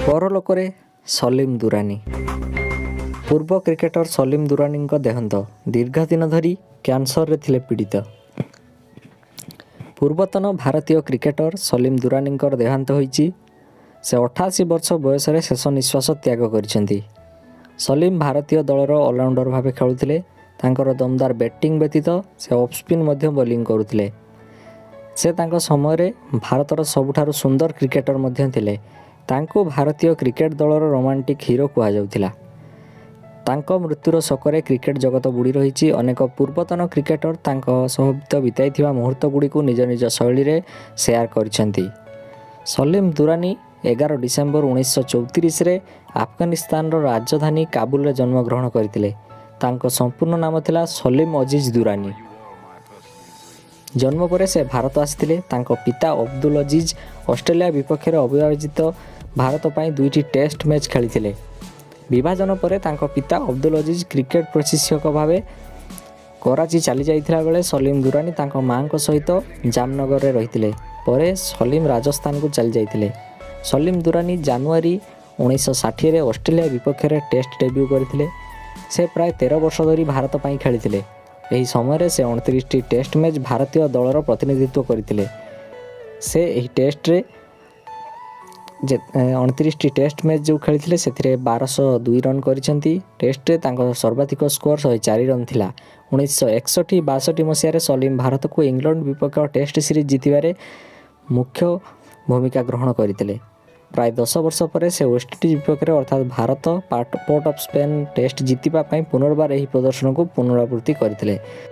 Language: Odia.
ପରଲୋକରେ ସଲିମ ଦୁରାନୀ। ପୂର୍ବ କ୍ରିକେଟର ସଲିମ ଦୁରାନୀଙ୍କ ଦେହାନ୍ତ। ଦୀର୍ଘ ଦିନ ଧରି କ୍ୟାନ୍ସରରେ ଥିଲେ ପୀଡ଼ିତ। ପୂର୍ବତନ ଭାରତୀୟ କ୍ରିକେଟର ସଲିମ ଦୁରାନୀଙ୍କର ଦେହାନ୍ତ ହୋଇଛି। ସେ 88 ବର୍ଷ ବୟସରେ ଶେଷ ନିଶ୍ୱାସ ତ୍ୟାଗ କରିଛନ୍ତି। ସଲିମ ଭାରତୀୟ ଦଳର ଅଲରାଉଣ୍ଡର ଭାବେ ଖେଳୁଥିଲେ। ତାଙ୍କର ଦମଦାର ବ୍ୟାଟିଂ ବ୍ୟତୀତ ସେ ଅଫ୍ ସ୍ପିନ୍ ମଧ୍ୟ ବୋଲିଂ କରୁଥିଲେ। ସେ ତାଙ୍କ ସମୟରେ ଭାରତର ସବୁଠାରୁ ସୁନ୍ଦର କ୍ରିକେଟର ମଧ୍ୟ ଥିଲେ। ତାଙ୍କୁ ଭାରତୀୟ କ୍ରିକେଟ ଦଳର ରୋମାଣ୍ଟିକ୍ ହିରୋ କୁହାଯାଉଥିଲା। ତାଙ୍କ ମୃତ୍ୟୁର ଶୋକରେ କ୍ରିକେଟ ଜଗତ ବୁଡ଼ି ରହିଛି। ଅନେକ ପୂର୍ବତନ କ୍ରିକେଟର ତାଙ୍କ ସହିତ ବିତାଇଥିବା ମୁହୂର୍ତ୍ତଗୁଡ଼ିକୁ ନିଜ ନିଜ ଶୈଳୀରେ ସେୟାର କରିଛନ୍ତି। ସଲିମ ଦୁରାନୀ 11 ଡିସେମ୍ବର 1934ରେ ଆଫଗାନିସ୍ତାନର ରାଜଧାନୀ କାବୁଲରେ ଜନ୍ମଗ୍ରହଣ କରିଥିଲେ। ତାଙ୍କ ସମ୍ପୂର୍ଣ୍ଣ ନାମ ଥିଲା ସଲିମ ଅଜିଜ ଦୁରାନୀ। ଜନ୍ମ ପରେ ସେ ଭାରତ ଆସିଥିଲେ। ତାଙ୍କ ପିତା ଅବଦୁଲ ଅଜିଜ ଅଷ୍ଟ୍ରେଲିଆ ବିପକ୍ଷରେ ଅବିଭାଜିତ ଭାରତ ପାଇଁ ଦୁଇଟି ଟେଷ୍ଟ ମ୍ୟାଚ୍ ଖେଳିଥିଲେ। ବିଭାଜନ ପରେ ତାଙ୍କ ପିତା ଅବଦୁଲ ଅଜିଜ କ୍ରିକେଟ ପ୍ରଶିକ୍ଷକ ଭାବେ କରାଚି ଚାଲି ଯାଇଥିଲା ବେଳେ ସଲିମ ଦୁରାନୀ ତାଙ୍କ ମାଆଙ୍କ ସହିତ ଜାମନଗରରେ ରହିଥିଲେ। ପରେ ସଲିମ ରାଜସ୍ଥାନକୁ ଚାଲି ଯାଇଥିଲେ। ସଲିମ ଦୁରାନୀ ଜାନୁଆରୀ 1960ରେ ଅଷ୍ଟ୍ରେଲିଆ ବିପକ୍ଷରେ ଟେଷ୍ଟ ଡେବ୍ୟୁ କରିଥିଲେ। ସେ ପ୍ରାୟ 13 ବର୍ଷ ଧରି ଭାରତ ପାଇଁ ଖେଳିଥିଲେ। ଏହି ସମୟରେ ସେ 29ଟି ଟେଷ୍ଟ ମ୍ୟାଚ୍ ଭାରତୀୟ ଦଳର ପ୍ରତିନିଧିତ୍ୱ କରିଥିଲେ। ସେ ଏହି ଟେଷ୍ଟରେ 29ଟି ଟେଷ୍ଟ ମ୍ୟାଚ୍ ଯେଉଁ ଖେଳିଥିଲେ, ସେଥିରେ 1202 ରନ୍ କରିଛନ୍ତି। ଟେଷ୍ଟରେ ତାଙ୍କ ସର୍ବାଧିକ ସ୍କୋର 104 ରନ୍ ଥିଲା। 1961-62 ମସିହାରେ ସଲିମ ଭାରତକୁ ଇଂଲଣ୍ଡ ବିପକ୍ଷ ଟେଷ୍ଟ ସିରିଜ୍ ଜିତିବାରେ ମୁଖ୍ୟ ଭୂମିକା ଗ୍ରହଣ କରିଥିଲେ। ପ୍ରାୟ 10 ବର୍ଷ ପରେ ସେ ୱେଷ୍ଟଇଣ୍ଡିଜ୍ ବିପକ୍ଷରେ, ଅର୍ଥାତ୍ Bharat port of Spain test ଜିତିବା ପାଇଁ ପୁନର୍ବାର ଏହି ପ୍ରଦର୍ଶନକୁ ପୁନରାବୃତ୍ତି କରିଥିଲେ।